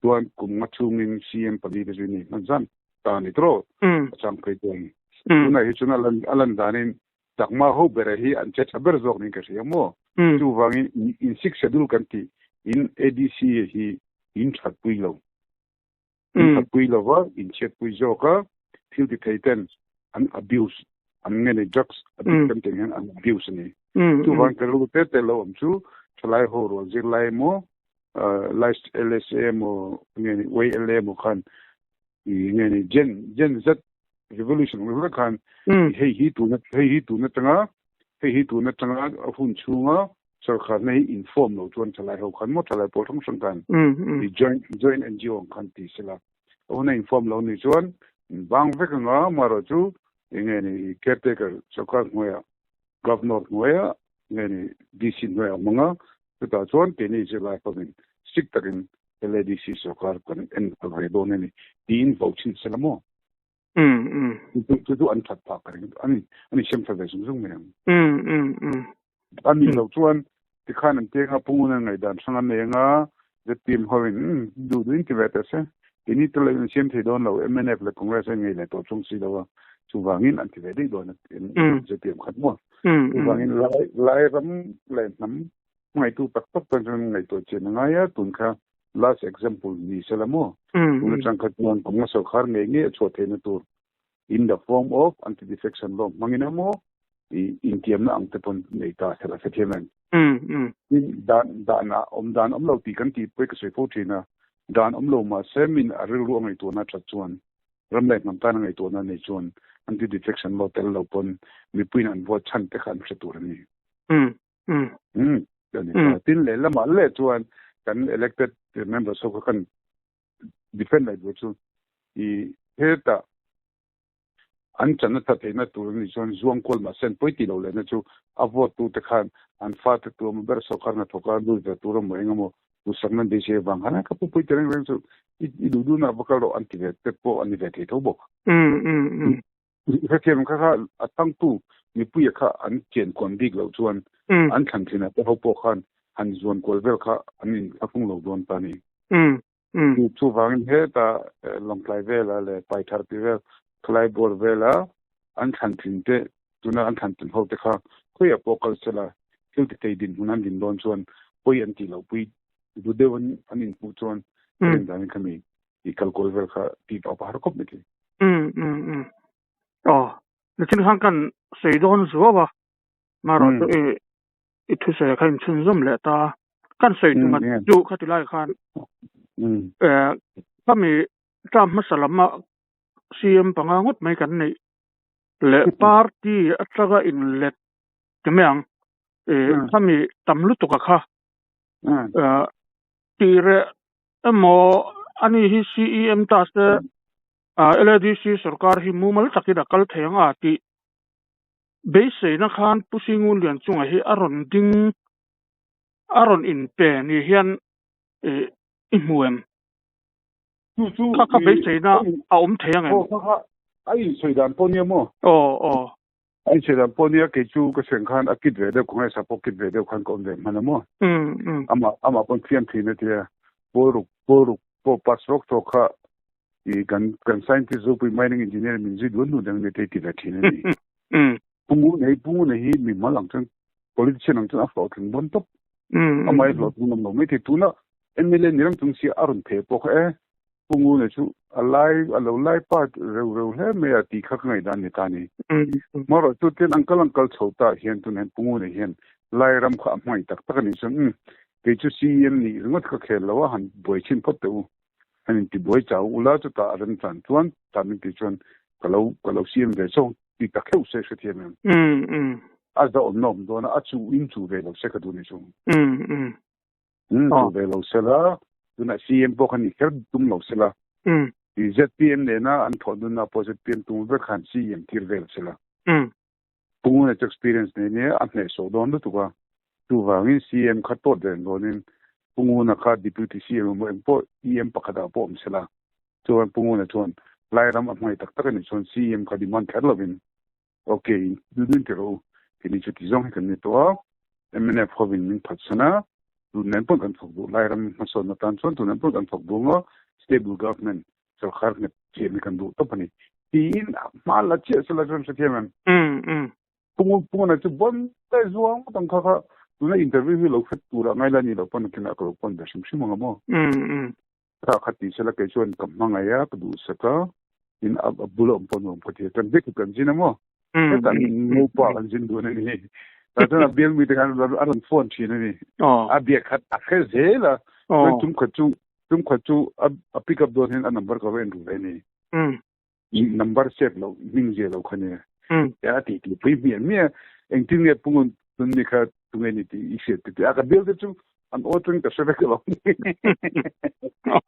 chuan kum nga chhungin CM pali te chu ni hman zan ta a ni tawh a chang phei chuan. Tunah hi chuan a lan danin Chakma ho bera hi an che tha ber zawk niin ka hria maw? Chuvangin in six schedule kan tih in ADC hi in that pui lo. In that pui lova in chhiat pui zawk a, thil ti thei ten an abuse an nge nei drugs addict kan tih ang hian an abuse a ni. Chuvangin ka rilru te te lo awm chu thalai ho rual zirlai emaw LSA emaw nge ni YLA emaw khan i nge ni Gen Gen Z revolution ang hlek khan hei hi tuna hei hi tuna tanga hei hi tuna tanga a hun chhunga sarkar na hi inform lo chuan thalai ho khan maw thalai pawl hrang hrang khan i joint joint NGO ang khan ti sela a huna inform lo ni chuan bang vek anga maro chu nge ni caretaker sarkar hnuaia governor hnuaia nge ni DC hnuaia awm anga chutah chuan keini zirlai pawhin strict takin LADC sorkar kan en ve dawn a ni tiin vo chhin sela maw? Chu chu an that phah ka ring ani ani siam tha ve zung zung mai ang. A nih loh chuan tikhan an tenga pungun an ngaihdan hrang an nei anga ZPM hoin duh duhin ti ve teh se keini te lo in siam thei dawn lo mnf leh Congress an ngei leh tawh chung si lo a chuvangin an ti ve daih dawn a ZPM khat maw chuvangin lai lai ram leh hnam ngaihtu tak tak tan chuan ngaihtuah chian a ngai a tun kha. Last example ni sela maw? Tun atang kha chuan Congress sorkar ngei ngei a chhuah theihna tur in the form of anti-defection law hmangin emaw i intiamna ang te pawn nei ta sela hrethiam em? Tin, dan dan ah awm dan awm lo tih kan tih pawh i ka sawi fo thin a, dan awm lo mahse min a rilru a ngaihtuahna that chuan ram leh hnam tan a ngaihtuahna nei chuan anti-defection law tel lo pawn mipuiin an vote chhan te kha an hre tur a ni. Tin, lehlamah leh chuan kan elected members ho kha kan defend laih tur chu i hetah an chan a tha theihna tur a nih chuan zuang kual mahse an pawi tih loh lehna chu a vote tu te khan an fate tu emaw ber sorkar hnathawk a lut ve tur emaw eng emaw duhsakna an beisei avang khan ka pu pawi ti reng reng chu i duh duhna va kal rawh an ti ve te pawh a ni ve thei tho bawk. Hetiang kha kha a thangtu mipuia kha an chian kuan bik loh chuan an thlan thinah te ho pawh khan han zuan kual vel kha an in thlakung lo dawn ta a ni. Chuvangin heta Lawngtlai vela leh Paitharpi vel, Khalai bawr vela an thlan thin te, tuna an thlan thin ho te kha khawiah pawh kal sela thil ti thei dinhmun an din dawn chuan pawi an tih loh pui duh deuh an inhmuh chuan ka rin danin khami i kal kual vel kha tih tawp a har khawp mai thei. Um um um aw nichin khan kan sawi dawn zuau a marawh chu i i thusawi kha inchhunzawm leh ta kan sawi tum a chu khati lai khan eh khami term hmasa lama CM panga ngawt mai kan neih leh party atanga inlet ti mai ang eh khami tam lutuk a kha eh tireh Emaw, ani hi CEM ta se LADC sorkar hi mumal takin a kal thei ang a tih beiseina khan Pu Singun Lianchunga hi a rawn ding, a rawn inpe ni hian i hmu em? Kha kha beiseina a awm thei ang em? Aw, kha kha a insawi dan pawh nia maw? Aw, aw. A insawi dan pawh nia, kei chu ka seng khan a kit ve deuh, khawngaih sa pawh kit ve deuh khan ka awm ve hman a maw? Amah, amah pawn thiam thin a tia, pawl ruk, pawl ruk pawh pass rawk tawk kha i kan, kan scientist zopui mining engineer min zui duan duan dang nia te i ti ve thin a ni. Pu Ngunei, Pu Ngunei hi mi mal ang chuan politician ang chuan a hlawhtling bawn tawp. Amah hi hlawhtling awm lo mai thei. Tuna MLA ni reng chung si a rawn theh pawh kha e, Pu Nguna chu a lai, a lo lai pa reu reu hle mai a tih kha ka ngaihdan ni ta ni. Marawh chu tian an kal an kal chho ta hian tunah hian Pu Nguna hian lai ram kha a hmangaih tak tak a nih chuan umm kei chu CEM nih ringawt ka khel lo a, han buai chhin phawt teh u, han inti buai chau ula chutah a remchan chuan ta min tih chuan ka lo ka lo CM ve chauh ti ta kheuh se hrethiam em. A zahawmna awm dawn a, a chu in chu ve lo se ka duh ni chu. Chu ve lo se la, tunah CM pawh kha ni kher tum lo se la. ZPM nena an thawh dunna pawh ZPM tum vek khan CM tir vel se la. Pu Nguna chu experience nei nia a hnehsawh dawn lutuk a, chuvangin CM kha tawt reng dawnin Pu Nguna kha Deputy CM emaw eng pawh EM pakhatah pawh awm se la. Chuan Pu Nguna chuan Lairam a hmangaih tak tak a nih chuan CM kha demand kher lovin Ok, dun ti rawh u, tihni chu ti zawng hi kan ni tawh a, mnf hovin min phatsan a, tun nen pawh kan thawk duh, Lairam hmasawnna tan chuan tun nen pawh kan thawk duh maw, stable government, sorkar nghet thiam hi kan duh tawp a ni, tiin hma la chiah sela chuan hrethiam em? Punguna chu bon te zuang ngawt ang kha kha, tuna interview hi lo hret turah ngai la ni loh pawn nakinah ka lo pawn ve hrim hrim ang a maw? Kha kha ti sela kei chuan ka hmangaih a, ka duhsak a, tin a bula awm pawh nuam ka ti a, kan vek kan zin a maw? Heta ngopa kan zin dun a ni. Tah chuan a bial mite khan a rawn phone thin a ni. A biak khat a hre zel a, chuan tum khat chu tum khat chu a pick up dawn hian a number ka va en ru ve a ni. Number save lo hming zia lo kha nia. A ti ti pui hmiah hmiah engtin nge pungun tun ni kha tunge ni tih i hriat te ti a ka bial te chu an aw tang ka hre vek lo.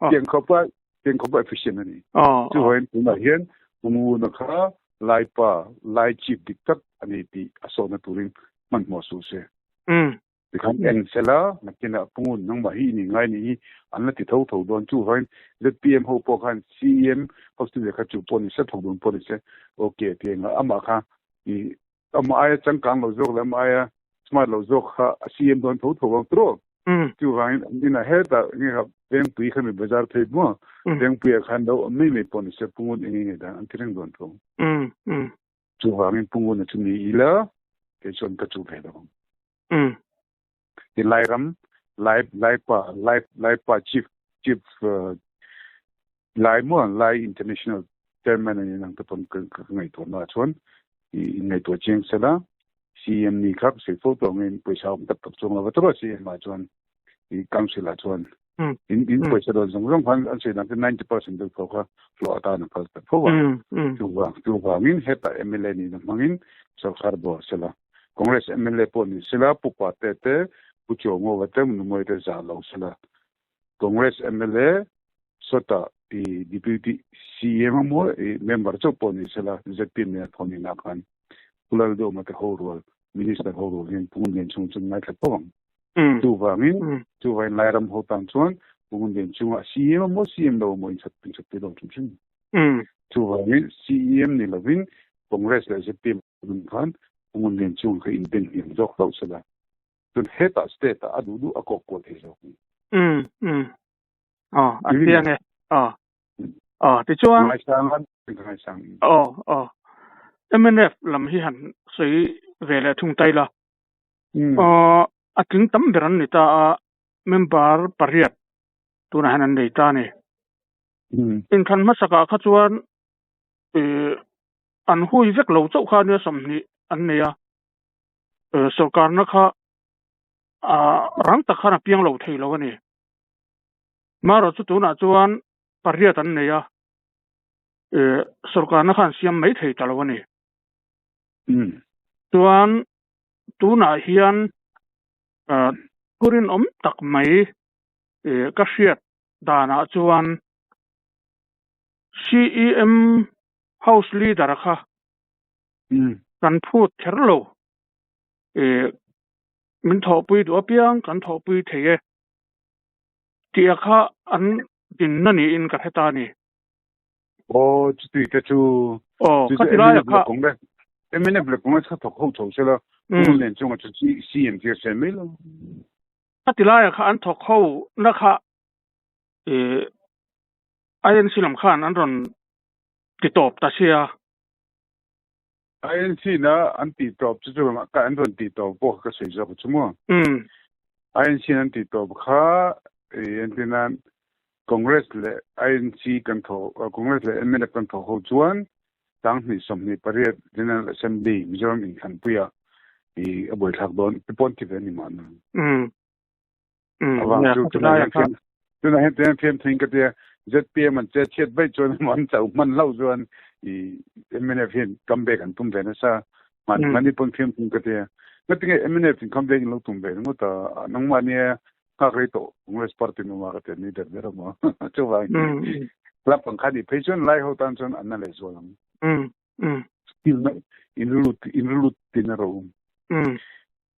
Tiang khawpa tiang khawpa efficient a ni. Chu hoin tunah hian punguna kha laipa lai chief dik tak a ni tih a sawhna turin hmanhmawh suh se. Tikhan en sela, nakinah Pungun nangmah hi i ni ngai nih hi an la ti tho tho dawn. Chuvangin zpm ho pawh khan CEM house te kha chu pawh ni se, thawk dawn pawh ni se, ok ti eng a, amah kha i amah aia changkang lo zawk leh amah aia smart lo zawk kha a CEM dawn tho tho ang tiraw? Chuvangin an inah hetah nge kha Vengpui kha mi bazar phei maw? Vengpuiah khan lo awm mai mai pawh ni se, Pungun eng nge dan an ti reng dawn tho. Chuvangin Punguna chu ni ila, kei chuan ka chu ve lo ang. Ti Lairam, Lai, Laipa, Lai, Laipa chief. Chief Lai maw Lai International Chairman a ni nang te pawn ka ngaihtuahna ah chuan i ngaihtuah chiang sela CM ni kha ka sawi fo tawh angin pawisa awm tak tak chuang lo va tawrh a CM ah chuan i council ah chuan in in pawisa dawn zawng zawng khan an sawi dan chu 90% deuh tho kha hlawh atan a kal ta fo a chuvang chuvangin hetah MLA nihna hmangin sorkar bawr sela Congress MLA pawh ni sela Pu Pate te Pu Chuangova te Numawi te zah lo sela Congress mla sawtah i Deputy CM emaw i member chauh pawh ni sela zpm nen a thawn inah khan Pu Lalduhawma te ho rual Minister ho rual hian Pu Ngunlianchunga chu an ngaithla tho ang. Chuvangin chuvangin Lairam ho tan chuan Pu Ngunlianchunga CM emaw CM lo emaw inchhat inchhat pui lo hrim hrim. Chuvangin CEM ni lovin Congress leh zpm khan Pu Ngunlianchunga kha inben hniam zawk hlauh sela. Chuan hetah state ah a duh duh a kawk kual thei zawk ni. Umm umm. Aw a chiang e. Aw. Aw tichuan. Ngaisang a ngaisang. Aw aw. Mnf lam hi han sawi ve leh thung tai la. Aw a tling tam ber an ni ta a member pariat tunah hian an nei ta a ni. Inthlan hmasakah kha chuan ih an hui vek lo chauh kha ania 20 an nei a. Sorkarna kha rang tak khan a piang lo thei lo a ni. Marawh chu tunah chuan pariat an nei a, sorkarna khan siam mai thei ta lo a ni. Chuan tunah hian thu rinawm tak mai ka hriat danah chuan CEM House Leader kha Kan phut kher lo. Ih, min thawhpui duh apiang kan thawhpui thei e tih a kha an dinna niin ka hre ta a ni. Aw, chutui te chu. Aw, kha ti laia kha. Congress, mnf leh Congress kha thawk ho chho sela, Pu Nen chunga chu CM tir se mai lo. Kha ti laia kha an thawk ho na kha ih, INC lam khan an rawn ti tawp ta sia. INC na an tih tawp chu chu ka an rawn tih tawp pawh ka sawi zawk chu maw. INC an tih tawp kha entirnan Congress leh INC kan thaw Congress leh MNF kan thaw ho chuan 2028 General Assembly Mizoram inthlanpuia i a buaithlak dawn ti pawn ti ve a ni mahna. Avang chu tunah hian fiam tunah hian tunah fiam thing ka tia ZPM an che chhiat vaih chuan emaw an chauh hman hlauh chuan i mnf hian comeback an tum ve nasa hman hmani pawn fiam thing ka tia ngatinge mnf in comeback in lo tum ve ringawt a nangmah nia nghak rei tawh Congress party numa ka tia ni der der emaw chuvang club ang kha nih phei chuan lai ho tan chuan an na leh zual ang in inrulut tin a ro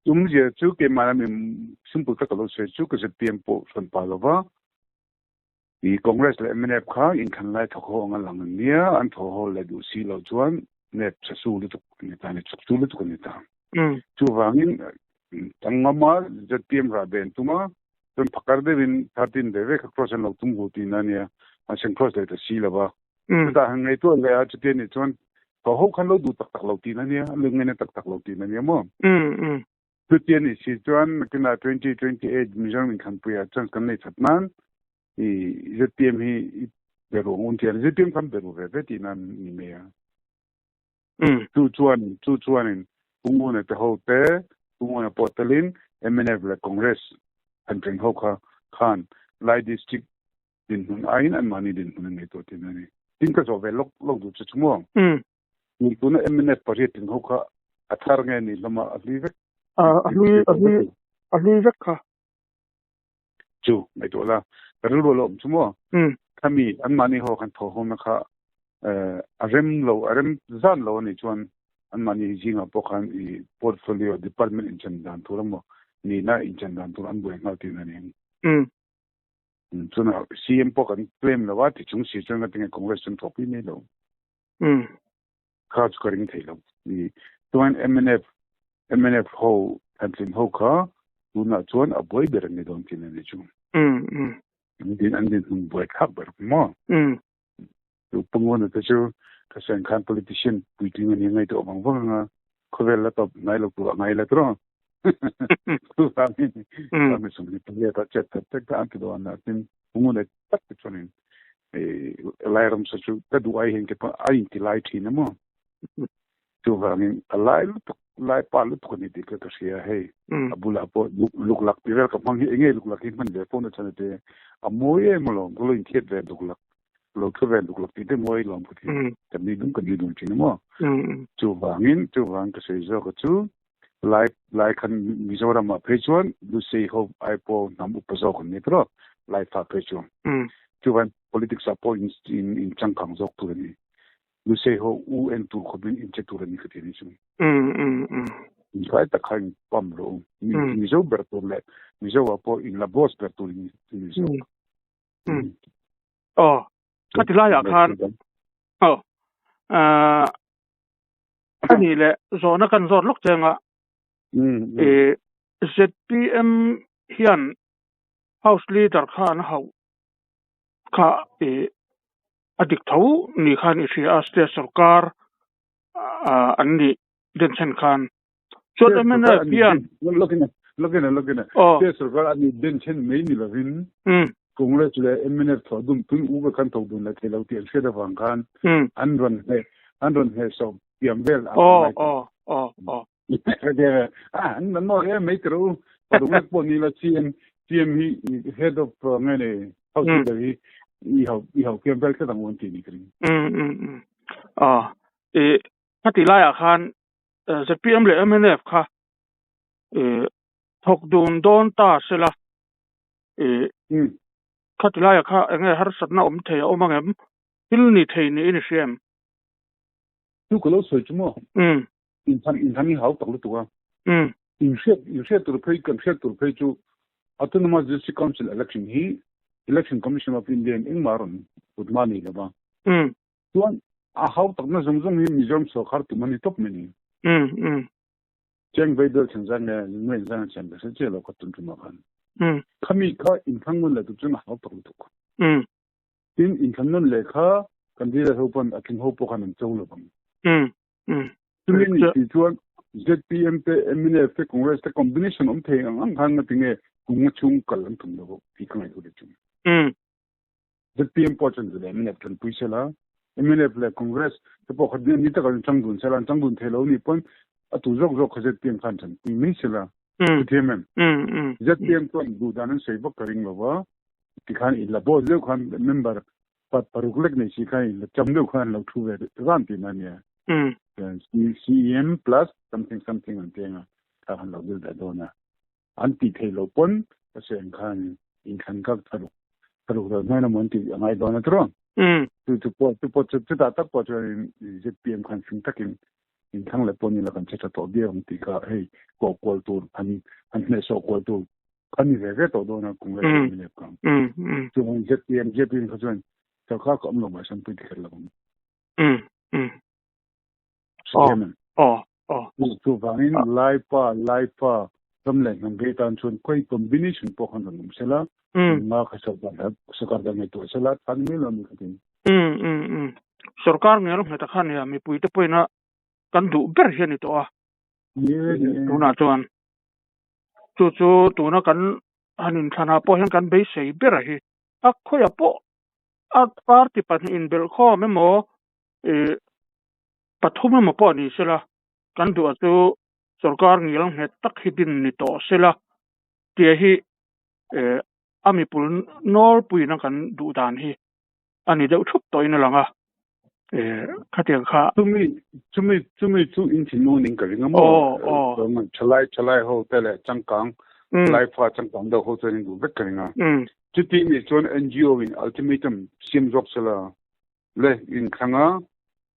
Tumzia chu keimah lam in simple tak a lo sawi chu ka ZPM pawh hran pah lo va, i Congress leh mnf kha inthlan lai thawk ho anga lang an nia, an thaw ho leh duh si lo chuan nep chhe su lutuk an ni ta a ni, chuk su lutuk an ni ta. Chuvangin tangama ZPM rah ve an tum a, chuan phakar deuhin 13 ve ve kha cross an lo tum hu tihna a nia, mahse an cross leh ta si lo va. Chutah han ngaihtuah leh a, chuti a nih chuan ka ho khan lo duh tak tak lo tihna nia, an lo ngaina tak tak lo tihna nia maw? Chuti a nih si chuan nakinah 2028 Mizoram inthlanpuiah chance kan nei that nan i zpm hi i be ruh ang un tia, zpm khan be ruh ve ve tihna ni mai a. Chu chuanin, chu chuanin Pu Nguna te ho te, Pu Nguna pawh telin mnf leh Congress han tleng ho kha khan Lai District dinhmun aiin anmahni dinhmun an ngaihtuah thin a ni. Tin ka zawh ve lawk lawk duh che chu maw? Tun tuna mnf pariat tling ho kha a thar nge ni hlawm a, a hlui vek. A hlui a hlui a hlui vek kha. Chu ngaihtuah la, ka rilru a lo awm chu maw? Khami anmahni ho khan thaw hawmna kha a rem lo a rem zan lo a nih chuan anmahni zingah pawh khan i portfolio department inchan dan tur emaw nihna inchan dan tur an buai nghal thin a ni. Chuna CM pawh kan claim lo a, ti chung si chuan ngatinge Congress chuan thawhpui mai lo. Kha chu ka ring thei lo. Chuan mnf mnf ho thlantlin ho kha tunah chuan a buai ber an ni dawn thin a ni chu. An din an dinhmun buai thlak ber maw? Chu Pangona te chu ka sawi ang khan politician puitling a ni ngaihtuah vang vang anga khawvel la tawp ngai lo tur a ngai la tawh. Chuvangin mi 28 ah chet that tak tak an ti dawn a tin. Ngun e tak te chuanin lai ram sa chu ka duh ai hian ke pawh a inti lai thin a maw. Chuvangin a lai lutuk lai pa lutuk a ni tih ka ka hria hei. A bulah pawh luklak tih vel ka hmang hi enge luklak hi hman ve fo na chhan a te a mawi em alawm ka lo inthiat ve luklak lo thu ve luklak tih te mawi alawm ka ti. Kan nui dum kan nui dum thin a maw. Chuvangin chuvang ka sawi zawk a chu Lai lai khan Mizoram ah phei chuan Lusei ho ai pawh hnam upa zawk an ni tawh Lai fa phei chuan. Chuvan politics ah pawh in in in changkang zawk tur a ni. Lusei ho u en tur khawpin in che tur a ni ka ti a ni chu. In tlai tak kha in pam rawh u. Mizo ber tur leh Mizo ah pawh in la boss ber tur in ni zawk. Aw, khati laiah khan aw A nih leh zawhna kan zawt lawk cheng a, ZPM hian House Leader kha an hauh kha a dik tho ni khan i hria a, State sorkar an nih denchhen khan. Chuan mnf hian. Lawkin a, lawkin a, lawkin a. State sorkar an nih denchhen mai ni lovin Congress leh mnf thawh dum tun u ka khan thawk dun leh thei lo tih an hriat avang khan an rawn hneh an rawn hneh sawm piam vel a ngai ta. An naw em mai tiro u paruk pawh ni la CM CM hi head of nge ni house leader hi i ho i ho piam vel tlat ang u an ti ni ka ring. Khati laiah khan ZPM leh mnf kha thawk dun dawn ta sela Khati laiah kha eng nge harsatna awm thei a awm ang em? Thil ni thei niin i hria em? Chu ka lo sawi chu maw? Inthlan inthlan hi hau tak lutuk a. Inhriat inhriat tur phei kan hriat tur phei chu Autonomous District Council Election hi Election Commission of India in engmah a rawn kut hma nei lo va. Chuan a hau takna zawng zawng hi Mizoram sawrkar tum a ni tawp mai ni. Cheng vei bel thleng zan nge nguen zan an siam ka hre chiah lo ka tun tumah khan. Khami kha inthlang nawn leh tur chuan a hau tak lutuk. Tin, inthlan nawn leh kha kan leader ho pawn a tling ho pawh khan an cho lo vang. Chumi ni si chuan ZPM te, mnf te, Congress te combination awm thei ang ang khan ngatinge kum nga chhung kal an tum lo tih ka ngaihtuah leh chung. ZPM pawh chuan zileh mnf tanpui sela, mnf leh Congress te pawh kha ni taka an chang dun sela, an chang dun thei lo nih pawn a tu zawk zawk kha ZPM khan tanpui mai sela. Chuthiam em? ZPM chuan duh dan an sawi vak ka ring lo va, tikhan in la boss deuh khan member pat paruk lek nei si khan in la cham deuh khan an lo thu ve ran tihna a nia. CEM plus something something an ti anga kha han lo dil ve dawn a. An tih theih loh pawn ka sawi ang khan inthlan kak tharuk tharuk ral hmain emaw an tih a ngai dawn a tiraw? Chu chu pawh chu pawh chu chutah tak pawh chuan ZPM khan fing takin inthlang leh pawh ni la kan che tha tawh viau ang tih kha hei kawh kual tur han han hnehsawh kual tur kha ni ve ve tawh dawn a Congress leh mnf kha. Chuvangin ZPM ZPM kha chuan sorkar ka awm lo mahse an pui ti kher lo ang. Chuvangin Laipa, Laifa, ram leh hnam vei tan chuan khawi combination pawh khan rawn awm sela, engmah kha sorkar sorkar dan ngaihtuah sela tha ni mai lo a ni ka ti. Sorkar ngel nghet a kha nia mipuite pawhin kan duh ber hi a ni tawh a. Tunah chuan chu chu tuna kan han inthlanah pawh hian kan beisei ber a hi. A khawiah pawh a party pahnih inbelhkhawm emaw ih pathum emaw pawh ni sela kan duh a chu sorkar ngil nghet tak hi din ni tawh sela tia hi eh a mipul nawlpuina kan duh dan hi a ni deuh thup tawhin a lang a eh khatiang kha chumi chumi chumi chu in thinlung in ka ring a maw thalai thalai ho te leh changkang thalai fa changkang deuh ho chuan in duh vek ka ring a chuti ni chuan NGO in ultimatum siam zawk sela Le inthlang a,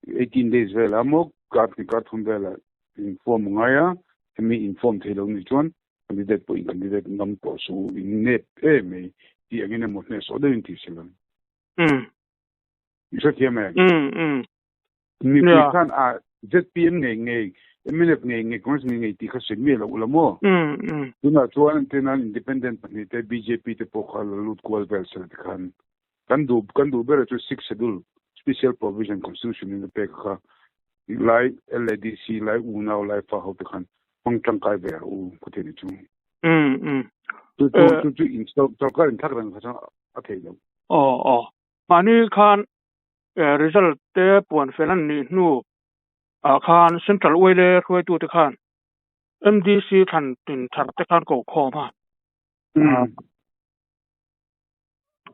18 days velah maw kar hnih kar thum velah inform a ngai a, hemi inform thei lo nih chuan candidate pawh in candidate ngam tawh suh u, in nep em mai tih angin emaw hnehsawh deuhin tih si lo. I hrethiam em? Mipui khan a ZPM ngei ngei, mnf ngei ngei, Congress ngei ngei tih kha sawi miah lo ula maw? Tunah chuan tena independent pahnih te bjp te pawh kha la lut kual vel sela tikhan Kan duh kan duh ber chu Sixth Schedule Special Provision Constitution in a pek kha lai LADC lai unau lai fa ho te khan hmang tangkai ve rawh u ka ti ni chu. Um um. Chu chu chu chu in sorkar in thlak reng kha chuan a theih loh. Aw aw. Mahni khan result te puan fel an nih hnu ah khan Central Uaile hruaitute khan MDC thlan tin thar te khan ko khawm a.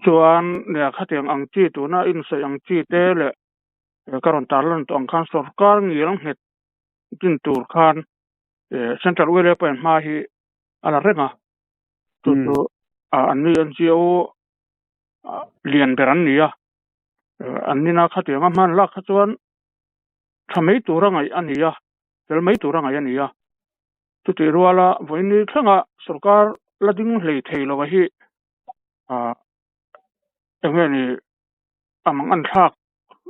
Chuan khatiang ang chi tuna insawi ang chi te leh ka rawn tarlan tawh ang khan sorkar ngil nghet din tur khan Central Uaile pawhin hma hi a la reng a, chu chu an ni NGO lian ber an ni a, an nina khatianga hman lak kha chuan tha mai tura ngaih a ni a, fel mai tura ngaih a ni a. Chutih ruala vawiin thlenga sorkar la ding hlei thei lo hi eng nge ni a mang an thlak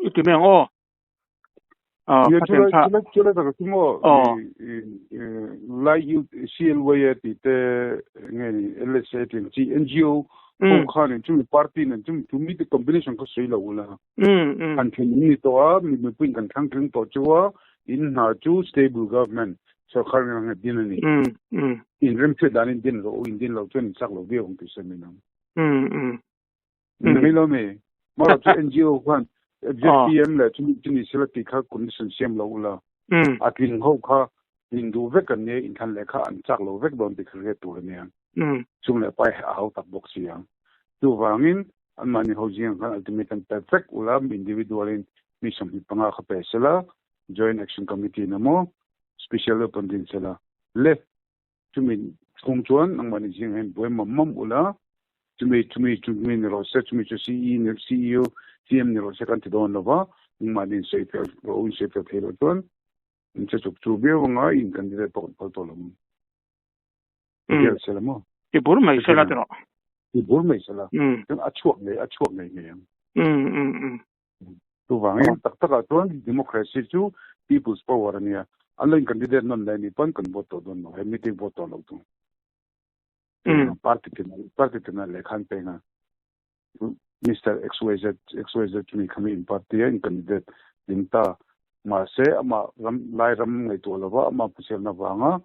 i ti mai ang aw. Ye chulai chulai chulai tak chu maw lai U CLYA ti te nge ni LSA ti chi NGO ho khan in chumi party nen chumi chumi te combination kha sawi lo ula an then ni to a mi mipui kan thlang tling tawh chu a in hna chu stable government sarkar nge nge din ani in rem hriat dan in din rawh u in din lo chuan in chak lo viau ang tih sawi mai nang. Ni lo mi mara chu NGO khan ZPM leh chumi chumi sela tih kha condition siam lo ula a tling ho kha min duh vek an nia inthlan leh kha an chak lo vek dawn tih kha hriat tur a nia chung leh pai a hau tak bawk si ang chuvangin anmahni ho zingah khan ultimate an pe vek ula individual in mi 25 kha pe sela joint action committee in emaw special open din sela le Chumi chhung chuan nangmahni zingah hian buai mam mam ula, chumi chumi chumi ni rawh se, chumi chu CE ni CEO, CM ni rawh se kan ti dawn lo va, nangmahni in sawi fel rawh u, in sawi fel thei loh chuan in che chuk chu viau anga in candidate pawh kan phal tawh lo ang. Bial sela maw? Ti bur mai sela ti rawh. Ti bur mai sela. Chuan a chhuak ngei a chhuak ngei ngei ang. Chuvangin tak takah chuan democracy chu people's power a nia. An lo in candidate nawn leh anih pawn kan vote tawh dawn lo. He meeting vote tawh lo chu. Party tina party tina lehkha an peng a. Mister XYZ XYZ chumi khami in party a in candidate ding ta. Mahse amah ram lai ram ngaihtuah lova amah hmusialna vanga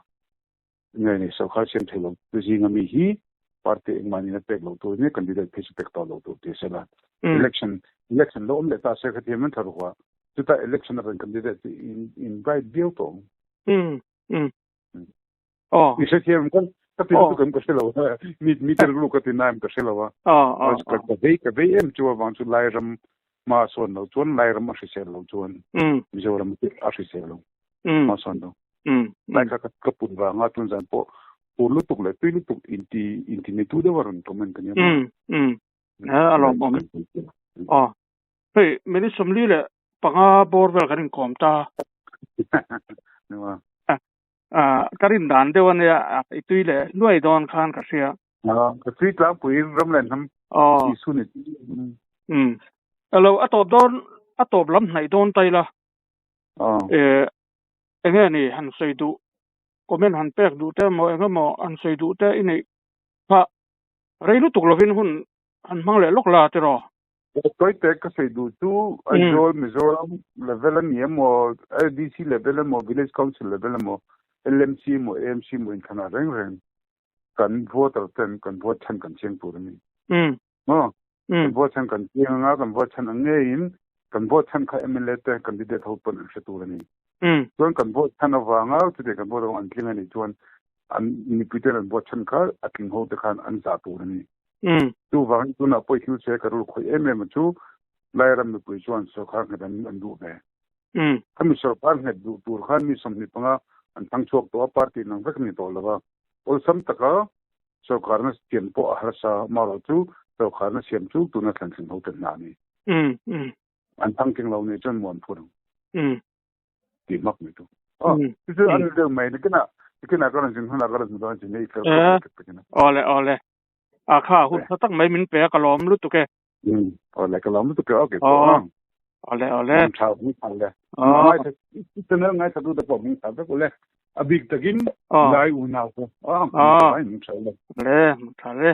Nge ni sorkar siam thei lo tu zinga mi hi party engmah nin a pek lo tur nia candidate phei chu pek tawh lo tur ti a se la. Election election lo awm leh ta se kha thiam an tha ruk a, chuta election a rawn candidate chu in in bright viau tawh ang. Um um aw. I hrethiam ka ka ti lutuk em ka hre lo a, mi mi tel lutuk ka ti na em ka hre lo a. Aw aw Ka ka vei ka vei em chu avang chu Lairam hma a sawn lo chuan Lairam a hrisel lo chuan Mizoram a hrisel lo hma a sawn lo. Lai kha ka put vanga tun zan pawh pur lutuk leh tui lutuk inti inti neitu deuh a rawn comment ka nia maw. A lawm awm. Aw. Hei minute 45 bawr vel kan inkawm ta. Ka rin dan deuh a nia i tui leh hnuai dawn khan ka hria. Ka tui tlangpui ram leh hnam Isu ni. Alo a tawp dawn a tawp lam hnaih dawn ta ila. Enge ni han sawi duh comment han pek duh te emaw eng emaw han sawi duh te i neih kha rei lutuk lovin hun han hmang leh lawk la tiraw. Tawi te ka sawi duh chu Aizawl Mizoram level a ni emaw LDC level emaw Village Council level emaw LMC emaw AMC emaw inthlanah reng reng kan voter ten kan vote chhan kan chiang tur a ni. Maw? Kan vote chhan kan chiang anga kan vote chhan ang ngeiin kan vote chhan kha MLA te candidate ho pawn an hre tur a ni. Chuan kan vote chhan avanga chutiang kan vote avanga an tling a nih chuan an mipui ten an vote chhan kha a tling ho te khan an zah tur a ni. Chuvangin tunah pawh i thil che ka rul khawih em em a chu Lairam mipui chuan sorkar nghet an duh ve. Khami sorkar nghet duh tur khan mi 25 an thang chhuak tawh a party nang vek a ni tawh lo va. Awlsam taka Sorkarna siam pawh a harsa marawh chu sorkarna siam chu tuna thlan tling ho te hna a ni. An thang tling lo nih chuan muan phur ang. Tih hmak mai tu. Aw, chu chu an deuh mai nikina nikina ka rawn zin hunah ka rawn hmu dawn chin i fel khawp mai tak takina. Awle awle. A kha hun tha tak mai min pe a ka lawm lutuk e. Awle ka lawm lutuk e okay pawh ang. Awle awle. Mang tha mang tha le. Ngai tha channel ngai tha tu te pawh mang tha vek ule. A bik takin lai unau ko. Ai mang tha le. Le mang tha le.